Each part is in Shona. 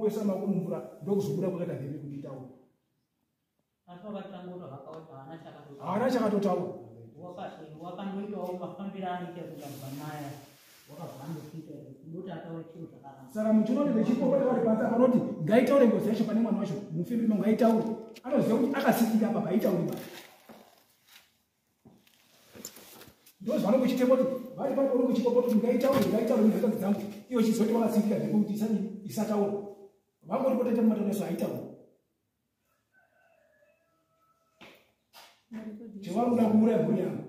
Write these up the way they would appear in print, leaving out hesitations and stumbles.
Wangoisa maoko mumvura ndokuzobuda kwakaita mhepo kuti itaure. Haana chakatotaura. Wakandoitawo mafambiro anoita kugabva maya wakabva andokuita kudoti ataure chiro zvakanaka. Saka muchiona kuti vechipopota vari pasi apa vanoti ngaitaure ngozi yacho pane mwana wacho mufembemo ngaitaure. Anoziva kuti akasikika apa haitauri ba. Ndozvanonge uchitema kuti vari papo unonge uchipopota kuti ngaitaure ngaitaure munhaka dzangu iyo chizoti wakatsikika mhepo kuti isataura. Vangori potoita mumatoneso haitauri. Chevari kuda kuuraya mhuri yangu.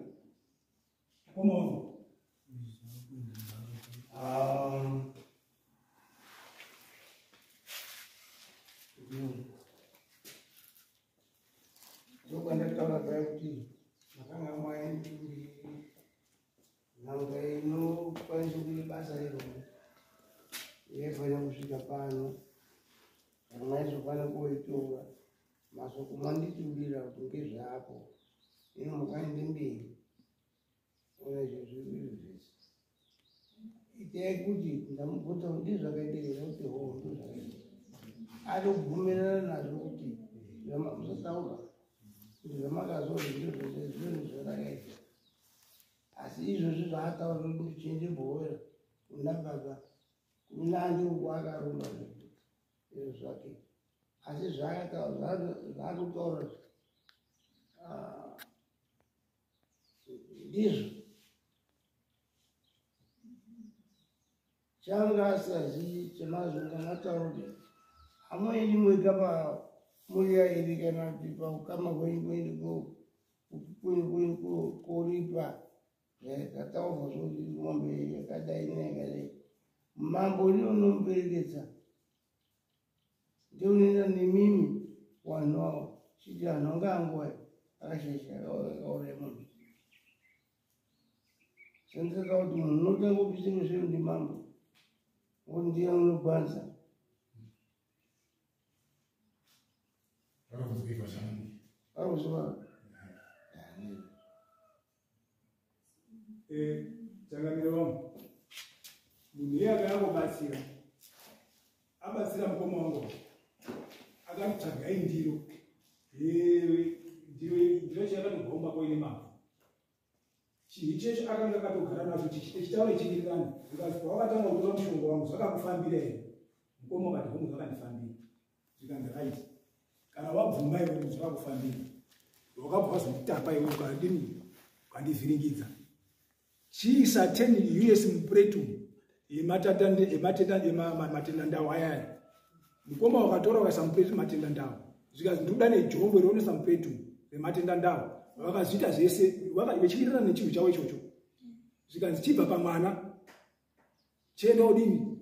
Mukoma wangu. Ndokwandataura paya kuti makanga mwaendiri n'anga inokwanisa kuita basa iroro yaifanira kusvika pano kana maizokwana koitora masoko manditumira kuti ngezvapo ino mukaende mberi ona izvo zviri zvese itai kuti ndamubvunza kuti ndizvakaita here kuti ho ndozvakaita atobvumirana nazvo kuti musataura kuti zvamakazoti ndizvo zviro zvakaita asi izvozvi zvaataura kuti ndichiende bhowera kuna baba kunandi uko akaromba izvo zvake asi zvaakutaura ndizvo changa asazivi chemazvo ngamataura kuti hamuendi mwega pamuri yairi kana kuti paukama kwenyu kwenyu kwenyu koripa zvakataurwa zvokuti mombe yakadai neyakadai mambo ndiye unomuperekedza ndiye unoenda nemimi wanhu awo chiti anhu anga anguva akashaisha akauraya munhu sandisaka kuti munhu unotanga kupisa misvero ndimambo ngokuti ndiye unogwanza Arikuzwa. Changamire wangu munhu iye akayangobatsira abatsira mukoma wangu akati tsvagai ndiro ndiro ndiro chakatobva kumba kwaine mavhu chinhu ichecho akanga akatogara nacho chichitaura chiwirirana zvikanzi pawakatanga kutora mushonga wangu zvakakufambira here mukoma wakati hongu zvakandifambira zvikanzi right kana wabvuma iwe kuti zvakakufambira wakabva wazonditapa iwe ukadini ukandivhiringidza chiisa 10 us mupretu yematenda ndau ayaya mukoma wakatora ukaisa mupretu matenda ndau zvikanzi ndikuda nejongwe rionoisa mupretu rematenda ndau vakazviita zvese vechiwirirana nechinhu chavo ichocho zvikanzi chibva pamwana chienda udini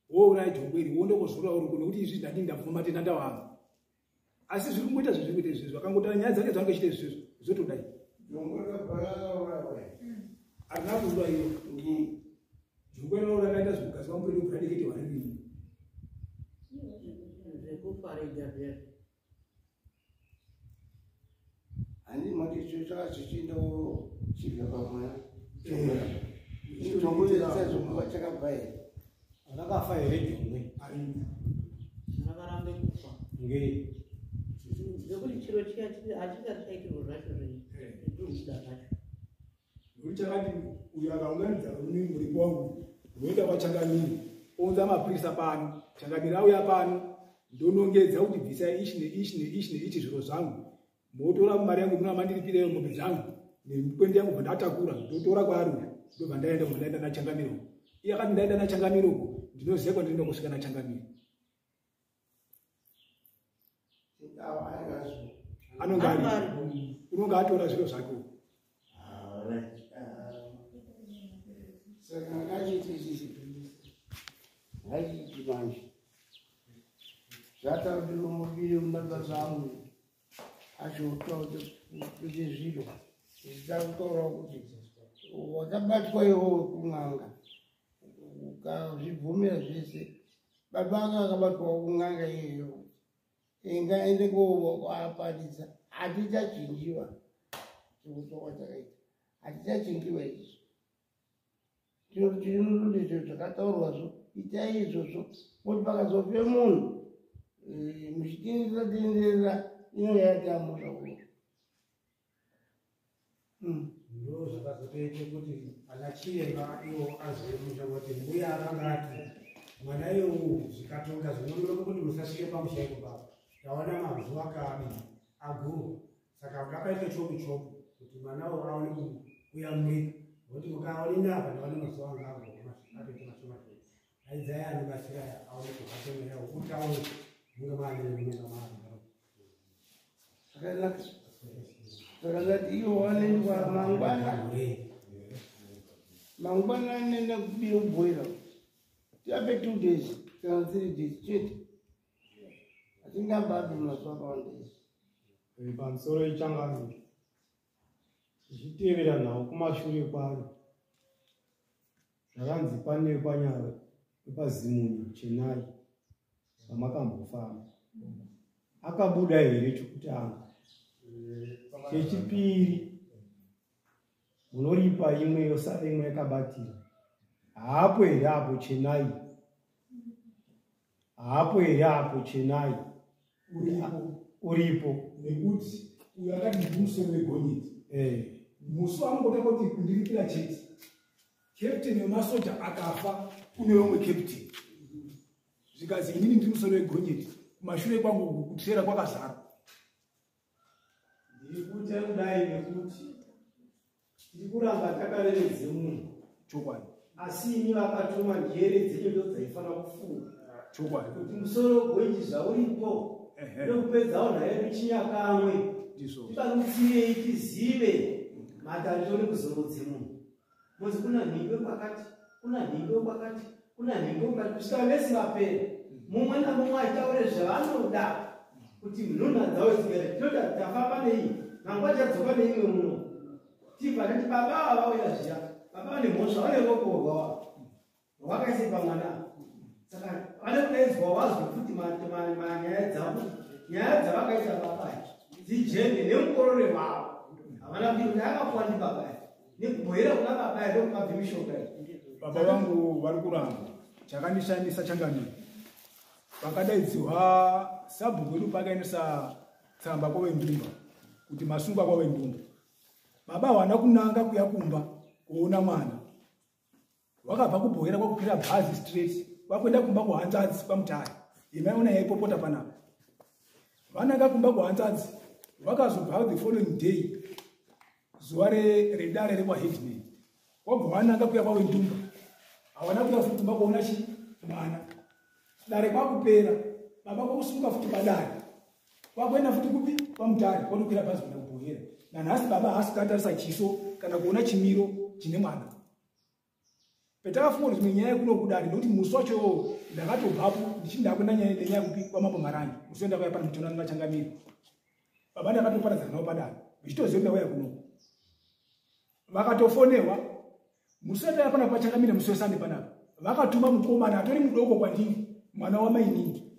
wouraya jongwe iri wondokozorora uri kuno kuti izvi ndadini ndabvuma matenda ndau angu asi zviri kungoita zvizviri kuita izvizvi vakangotaura nyaya dzake dzange chiita izvizvi zvotodai harina kuuraiwa jongwe raro rakaita zvekugadzwa mupedu bradekete waririmo zvekufarija zviya handi mati icho chaka chichiendawo chibva pamwana jongwe chakabva here rakafa here jongwe rakarambe kufa ngei nekuti chiro chiya hachisati chaitirwa zvacho zvekuda zvacho nekuti chakati uyo akaunganidza muripo wangu unoenda kwachangamire ounza mapurisa pano changamire auya pano ndonongedza kuti bvisai ichi neichi neichi neichi zviro zvangu motora mari yangu muna mandiripireyo mombe dzangu nemikwende yangu bva ndatakura ndotora kwaari uyu ndobva ndaenda bva ndaenda nachangamire uko iye akati ndaenda nachangamire uko ndinoziva kwandinoenda kusvika nachangamire anonga ari unonga atora zviro zvake uko saka ngachiti ngachiti manje zvatauriro mubiri mababa angu achotaura kuti zviro zvichakutaura kuti wakabatwa iwowe kun'anga ukazvibvumira zvese baba anga akabatwa kun'anga iyeyo ingaende koaparidza hatichachinjiwa sekutswa kwatakaita hatichachinjiwa izvi tinototi zvakataurwazvo Itai izvozvo kuti pakazofe munhu muchitenderera tenderera inenge yatambuza kuno. Ndo zvakazotoite kuti ana chiremba iwo azive musha kuti mbuya akanga ati mwana iwowu zvikatonga zvinononoka kuti musasvike pamusha ipo papo taona mazuva akaadii agurwa, saka ngakaite chopu chopu kuti mwana uwu aone kuyamurika, nokuti mukaone napa ndaone mazuva anga agurwa atoite mashoma shoma, aidzai anobatsira aone kubata mweya wekuti aone munge maane munenge maane. Zvakanaka. Saka ndati iwo wanoendwa mangwana. Mangwana anoenda kubira kubhoira. Tiape 2 days kana 3 days chete. Atingambapi mazuva akawanda izvi. Pamusoro ichangamire, tichitevera nhau kumashure kwaro, zvakanzi pane kwanyaro wepaZimunyu Chenai pamakambofamba, akabuda here chokutanga? Chechipiri, munoripa imwe yosara imwe yakabatira, haapo here apo Chenai? Haapo here apo Chenai? Uripo. Uripo. Nekuti uyo akati ndiri musoro wegonyeti, musi waanongoda kuti kundiripira chete, captain wemasoja akafa, kune umwe captain, zvikazi inini ndiri musoro wegonyeti, kumashure kwangu kutrera kwakazara. Ndiri kuita kudai nekuti tiri kuramba takareredze munhu. Chokwadi. Asi imi vakatuma njere dzenyu ndo dzaifanira kufunga Chokwadi. kuti musoro wegonji zvauripo nekupedzawo nhau yedu chinyakamwe, Ndizvo. tibarutsirei tizive matariro nekuzorodze munhu. Mozi kuna nhingwe kwakati, kuna nhingwe kwakati, kuna nhingwe kwakati, kusvika vese vapera, mumwe namumwe achitaure zvavanoda kuti nhunha dzavo dzigare. Tinoti tafamba nei, mangwa chadzoka neimwe muno, tibva tati baba ava vauya zviya, baba vane mhosva, vane ruoko rwakaise pamwana, saka vane kudaidzwa vazwe futi manyaya dzavo, nyaya dzavakaita baba dzijende nemukorore wavo. Havana kuti ndakapuwa ndibaba nekubhoyera kuna baba ndokumabve mishonga iyi. Baba vangu vari kuramba. Chakandishamisa, changamire, vakadaidzirwa sabhuku wedu pakaendesa tsamba kwavendumba kuti masungwa kwavendumba, baba havana kunanga kuya kumba kuona mwana. Wakabva kubhoyera kwakukwira bhazi straight kwakuenda kumba kuhanzvadzi kwaMutare yemaiona yaipopota panapa. Vananga kumba kuhanzvadzi, vakazobva the following day, zuva redare rekwaheadman, wabva vananga kuya kwavendumba. Havana kuya futi kumba kuona chi mwana. Dare kwakupera, baba kwakusunga futi padare, kwakuenda futi kupi? KwaMutare, kwanokwira bhazi kuenda kubhoyera. Nanhasi baba haasi kukatarisa chiso kana kuona chimiro chine mwana. Petakafunga kuti zvimwe nyaya yekuno kudare, nekuti musi wacho ndakatobvapo ndichiti ndakuenda nyaya nenyaya kupi? KwaMambo Marangi. Musi wendakauya pano muchiona ndingachangamira baba, ndakatoparadzana navo padare ndichitoziva kuti ndauya kuno. Vakatofonerwa musi wetauya panapa pachangamira, musi wesande panapa, vakatuma mukomana atori mudoko kwandiri, mwana wamainingi,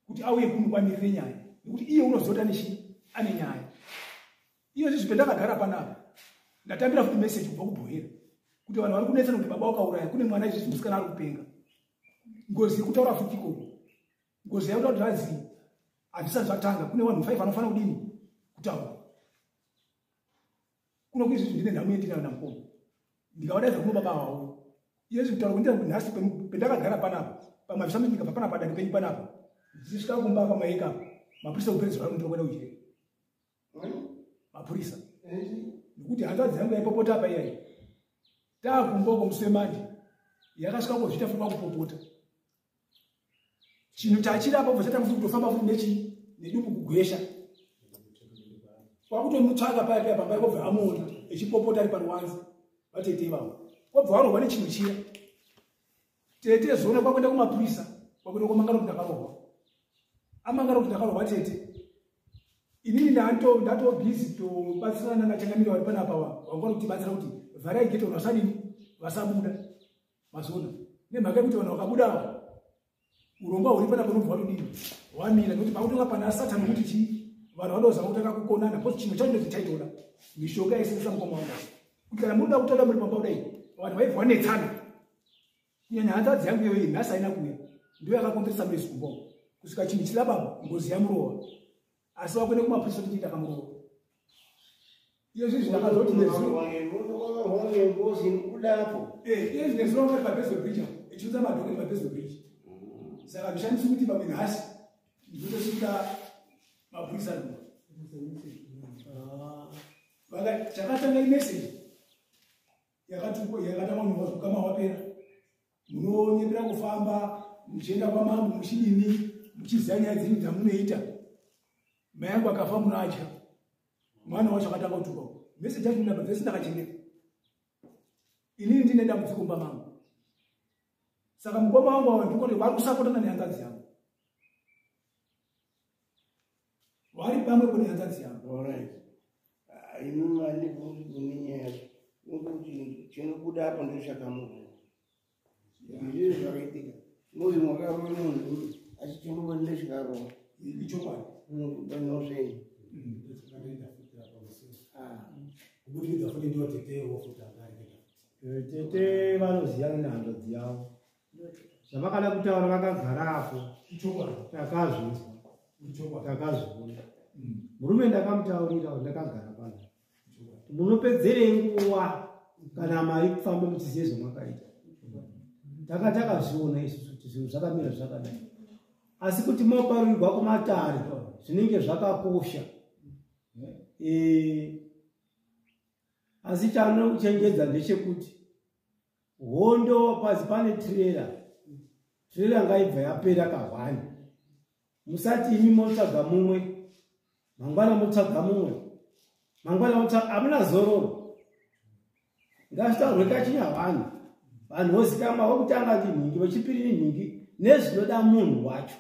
kuti auye kuno kwamirire nyaya, nekuti iye unozota nechi ane nyaya iyo. Zvizvi pendakagara panapa, ndatambira futi meseji kubva kubhohera kuti vanhu vari kunetsana kuti baba wakauraya kune mwana izvizvi musikana ari kupenga. Ngozi yekutaura futi ikoko, ngozi yakuta kuti razi hazvisati zvatanga, kune vanhu 5 vanofanira kudini? Kutaura kuno kuizvizvi. Ndine nhamo yendinayo namukoma, ndikavadaidza kuno baba vavo iyezvi kutaura kuendera kuti nhasi pendakagara panapa pamwe hazvisambi, ndikabva panapa dani penyu panapa ndichisvika kumba pamaeka, mapurisa kupedzwa vari kuenda kujeri, mapurisa, nekuti hanzvadzi yangu yaipopota apa iyai taakumboko musemandi yakasvika kozviita futi kwakupopota chinhu chachirapa, bva chatanga futi kutofamba futi nechi nedumbu kugwesha, kwakutomutsvaka paya paya pamba, kobva amuona echipopota ari paruwanze. Vatete ivavo kwabva varohwa nechinhu chiya. Tete zona kwakuenda kumapurisa, kwakuenda kwamangano kuti ndakarohwa, amangano kuti ndakarohwa. Tete, inini ndatobhizi tobatsirana nachangamire vari panapa, wangona kutibatsira kuti vharai gate, vanhu vasadini? Vasabuda. Mazona, nemhaka yekuti vanhu vakabuda ava, urongwa huri panapa unobva watodini? Wamira, nekuti pakutonga pana Satani, kuti chii, vanhu vanozama kutanga kukonana, because chinhu chacho ndozi chaitoda mishonga yaisenzesa mukoma wangu, kuti kana munoda kutaura muri pamba kudai, vanhu vaibva vanetsana. Kunyanya hanzvadzi yangu iyoyi nhasi haina kuuya, ndiyo yakakonzeresa noise kumba uko kusvika chinhu chisina baba, ngozi yamurova. Asi vakuenda kumapurisa kuti ndakamurova. Iye zvinhu ndakazoti nezuro Ngozi kudapo. Iye zvinhu nezuro vanga vari paBezo Bridge apo, ichiunza madhoketi paBezo Bridge. Saka zvishandisi kuti pamwe nhasi ndotosvika mapurisa ruwa. Chakatanga imeseji yakatukwa yakatanga kunyorwa ukama hwapera. Munonyepera kufamba muchienda kwamambo muchidini, muchiziva nyaya dzenyu dzamunoita. Mai yangu akafa munadya. Mwana wacho akatanga kutuka. Meseji yacho ndinabva dzese ndakachengeta. Inini ndine dambudziko mumba mangu. Saka mukoma wangu ava ndikoti vari kusapotana nehanzvadzi yangu. Vari pamwepo nehanzvadzi yangu. Alright. Imi mani kune nyaya yekuti chinobuda apo ndochakamuka. Ndizvo zvakaitika. Ngozi mwakarova munhu asi chinobuda ndochikarova. Ichokwadi. Panosei. Kubudikidza futi ndiwo tetewo futi akareketa futi. Tete vanoziyana nehanzvadzi yavo. Zvavakada kutaura vakagara apo. Ichokwadi. Takazvinzwa. Ichokwadi. Takazviona. Murume ndakamutaurira ndakagara pano. Munopedzerei nguva kana mari kufamba muchizive zvamakaita. Takazviona isusu kuti zvinhu zvakamira zvakadai. Asi kuti moparurirwa kumatare zvinenge zvakakosha. Asi chanokuchenjedza ndechekuti hondo pasi pane trailer. Trailer ngaibva yapera kahwani. Musati imi motsvaga mumwe, mangwana motsvaga mumwe, mangwana motsvaga, hamuna zororo. Ngazvitaurwe kachinyahwani. Vanhu vozikamwa vokutanga ndi nhingi, vechipiri ndi nhingi, nezvinoda munhu wacho.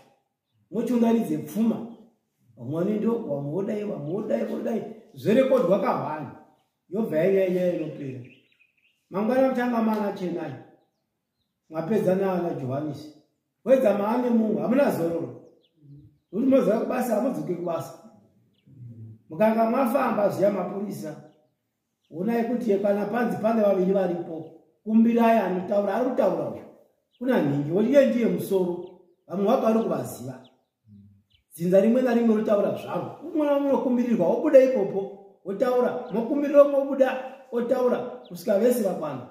Mochiunganidze pfuma. Vamwe vanoenda uko, vamwe vodai, vamwe vodai, vodai. Zvorekodwa kahwani. Yobva yanyaya nyaya inopera. Mangwana mutanga mana Chenai. Mwapedza naana Johanisi. Wedza maane mumwe, hamuna zororo. Kuti moziva kubasa, hamudzoki kubasa. Mukanga mwafamba zviya mapurisa. Onai kuti kana panzi pane vaviri varipo, kumbirai anotaura, ari kutaura uyu. Kuna nhingi, woti iye ndiye musoro. Vamwe vako vari kuvaziva. Dzinza rimwe narimwe rotaura zvaro. Umwe unokumbirirwa, wobuda ipopo, wotaura, mokumbirira umwe wobuda, otaura, kusvika vese vakwana.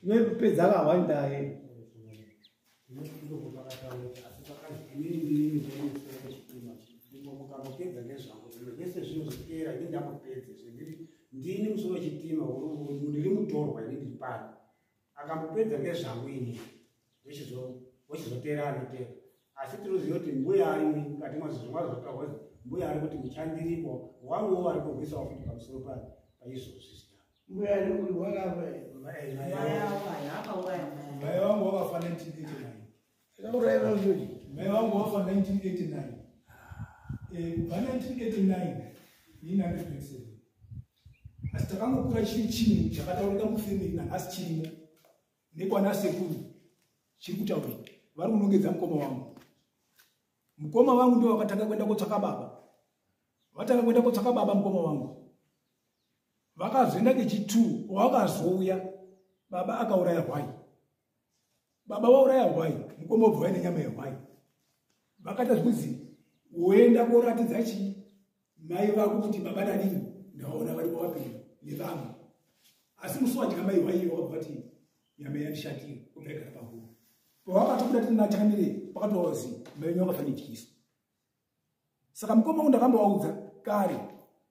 Inopedza akawanda yedu. Ndini musoro wechitima, ndiri mutorwa ini ndiri pano. Akambopedza ngezvangu ini, vochizotera anotera. Asi tinoziva kuti mbuya ari mukati mwazvo zvazotaurwa, mbuya ari kuti muchandiripo, wanguwo vari kurwisawo futi pamusoro paizvozvi zviya. Mbuya ari kuti wakafa. Mai vangu vakafa 1989. Akauraiwa futi. Mai vangu vafa 1989. Kubva 1989, 1927. Asi takangokura chiri chinhu chakataurika mufemeri nanhasi chirimo. Nekwana sekuru chiri kutaurika. Vari kunongedza mukoma wangu. Mukoma wangu ndiwo vakatanga kuenda kotsvaka baba. Vatanga kuenda kotsvaka baba mukoma wangu. Vakazoenda kechi2, wakazouya baba akauraya hwai. Baba vauraya hwai, mukoma wobva vaine nyama yehwai. Vakaita zvekuzi woenda koratidza chii mai vako kuti baba ndadini, ndaona varipo vapenyu nevamwe. Asi musi wadya mai hwai iyo wakabva vati nyama yandishatira, obva yagara pahuro. Pavakatobuda tiri naChangamire, pakatovazi mai venyu vakafa netyisa. Saka mukoma wangu ndakambovaudza kare.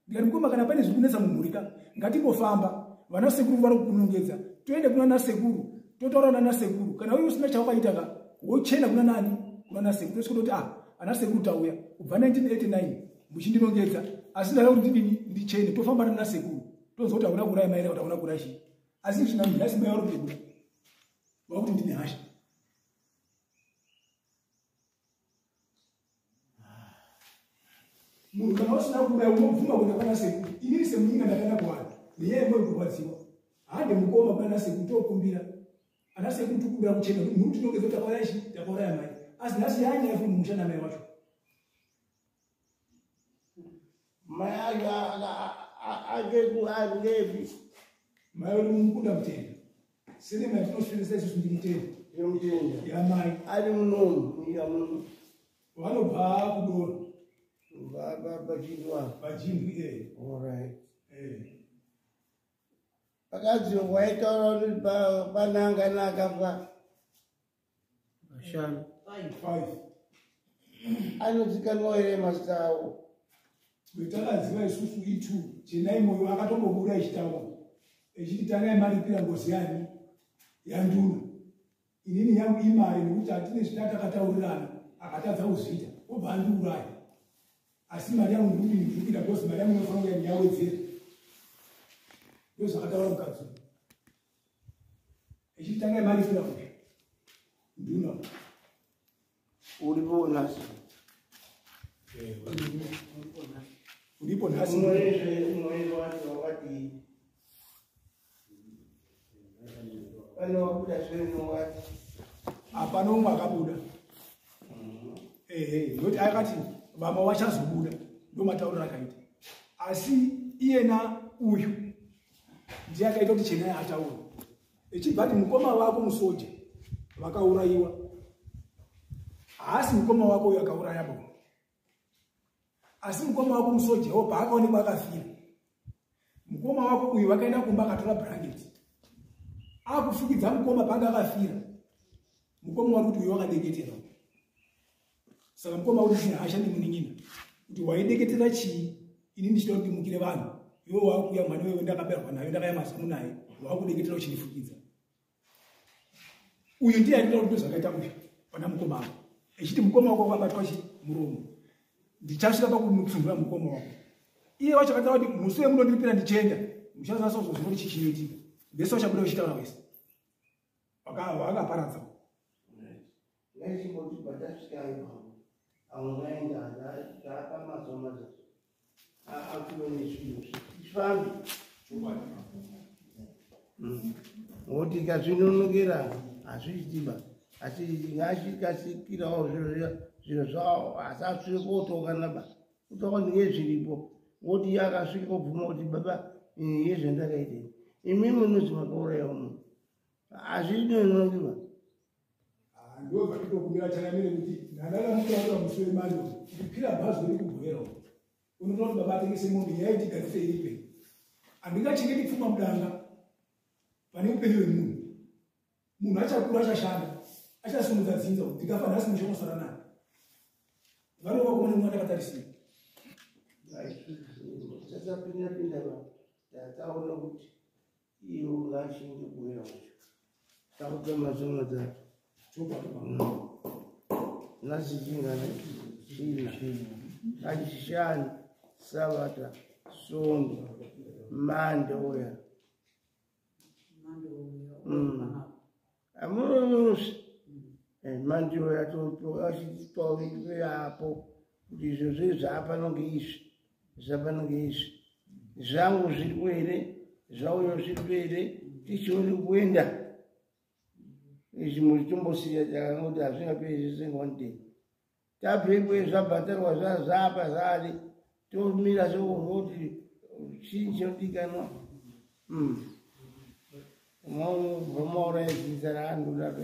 Ndikati mukoma, kana pane zviri kunetsa mumhuri ka, ngatimbofamba. Vana sekuru vari kukunongedza. Toende kuna nasekuru, totaura nana sekuru. Kana uyu usina chawakaita ka, wochena kuna nani? Kuna nasekuru. Tosvika toti, ana sekuru tauya. Kubva 1989 muchindinongedza. Asi ndada kuti ndidini, ndichene. Tofamba nana sekuru. Tonzwa kuti hauna kuuraya mai kuti hauna kuuraya chii. Asi zvina nhasi mai vari kutobuda. Vakuti ndine hasha. Munhu kana usina kuuraya unobvuma kuenda kwana sekuru. Inini semunyika ndakaenda kuvanhu. Nenyaya yemwoyo kurwadziwa. Hande mukoma kuna sekuru tokumbira. Ana sekuru tokumbira kuchena. Munhu tinongedza kuti takauraya chii? Takauraya mai. Asi nhasi yanyaya futi mumusha namai wacho. Mai acho ake kuangepi. Mai vari mumukunda mutenda. Sinema yatinoshandisa isusu ndi mutenda. Tinotenda. Yamai. Ari munomu munyika muno. Vanobva kuDoro. Pachindwa. Pachindwi eh. Alright. Eh. Pakadzi waitaura kuti pananga nakafa. Vashanu. 5. Anozikanwa here mazita avo? Takaziva isusu itu Chenai Moyo akatombobuda echitaura echiti tangai maripira ngozi yani yanduna. Inini yangu imari nekuti hatine zvitakataurirana akatadza kuzviita obva andiuraya. Asi mari yangu ndikuti ndikuita because mari yangu inofanira kuya ndiyawedzera. Ndozvakataura mukadzi uyu. Echiti tangai maripira uyu nduna. Uripo nhasi. Uripo nhasi. Umwe wacho wakati pane wabuda zvino wati hapana umwe akabuda. Ehe, ndokuti akati vamwe vachazobuda, ndomatauriro akaita. Asi iyena uyu ndiye akaita kuti Chenai ataure. Echibva ati mukoma wako musoja vakaurayiwa. Haasi mukoma wako uyu akauraya bo. Asi mukoma wako musoja wo paakaonekwa akafira. Mukoma wako uyu vakaenda kumba akatora blanket. Akufukidza mukoma paanga akafira. Mukoma wari kuti uyu wakadeketera. Saka mukoma uri kuti hasha nemunin'ina. Kuti waideketera chii? Ini ndichida kuti ndimukire vanhu. Iwe wakuya mwana wewe ndakaberwa naye ndakaya mazamu naye. Wakudeketera uchindifukidza. Uyu ndiye aita kuti zvakaita uyu pana mukoma wako. Echiti mukoma wako wakabatwa chi muromo. Ndichasvika pakumutsumbura mukoma wako. Iye wacho akataura kuti musi wemunondiripira ndichienda. Muchazwa zvozvo chichinoitika. Vese vachabuda vachitaura vese. Vakaparadza. Ngaichimboti patasvika ipapo. Aungaenda apa mazuva matatu. Akuve nezvinhu zvifambe. Ngokuti ikazvinonokera hazviitiba. Asi ngachikasikirawo zviro zvawo asi asvike kotongana ba. Kutonga ndinge zviripo. Ngokuti iye akasvika kubvuma kuti baba ini yezvandakaita. Imi munozi makaurayawo munhu. Hazvinonokiwa. Ndo zvatinokumbira changamire kuti ndandakamukaura musi wemando kuti kwira bhazi riri kubwera. Unotoona kuti baba atengese mombe yaitigadzise iripe. Handingachengeti pfuma mudanga pane upenyu hwemunhu. Munhu achakura achashanda achasimudza dzinza kuti ndikafa nhasi muchanosara nani. Vanova kuona mwana akatarisira. Tisasapinda pinda ba. Tataona kuti iye ungashinge kuwera wacho. Takupa mazuva matatu. Nhasi chingana china. Kachishanu, Sabata, Sondo, Mande uya. Amunonosi. Mande uya toachitipapo kuti izvo zviri zvapanonge izvi. Zvapanonge izvi. Zvangu zviripo here, zvauyo zviripo here, tichione kuenda. Izvi muritombosiya takangoti hazvingaperi zvese one day. Tapekwe zvabhatarwa zvapa zvaari tomira sekuti chii chinodikanwa. Mwaubva mauraya dzinza raanhu kudaro.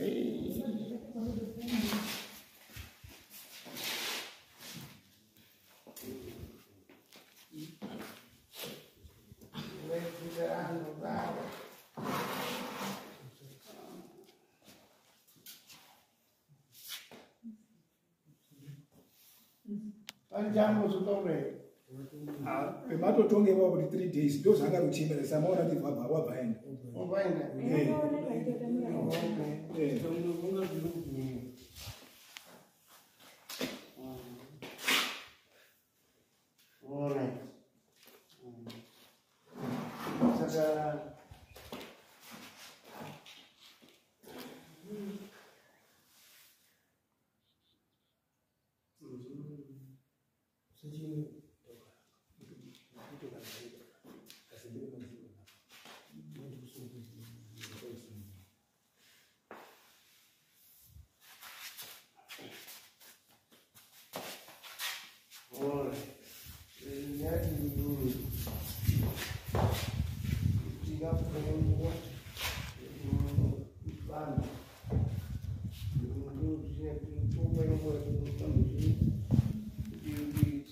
Dzinza raanhu kudaro. Pematotonge ipapo kuti 3 days ndo zvanga ruchimera samaona kuti wabva aenda. Saka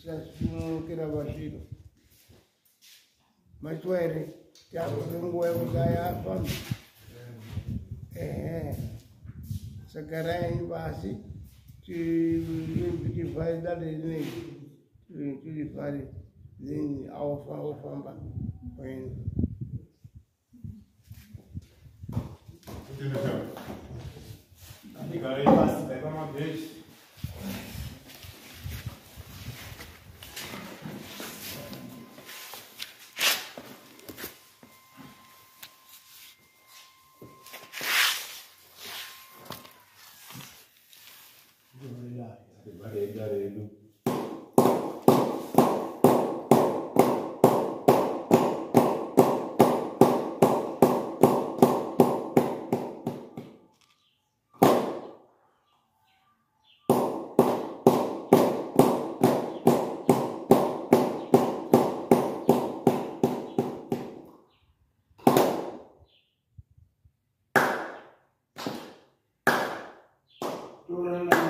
Tisasunukira pazviro. Maitwa here takupe nguva yekuti aya afambe. Ehe. Saka garai pasi tivhare dare rineri tirivhare then ofamba oenda. Ngatigare pasi dai pamabheji. Tivhare dare redu. Toonana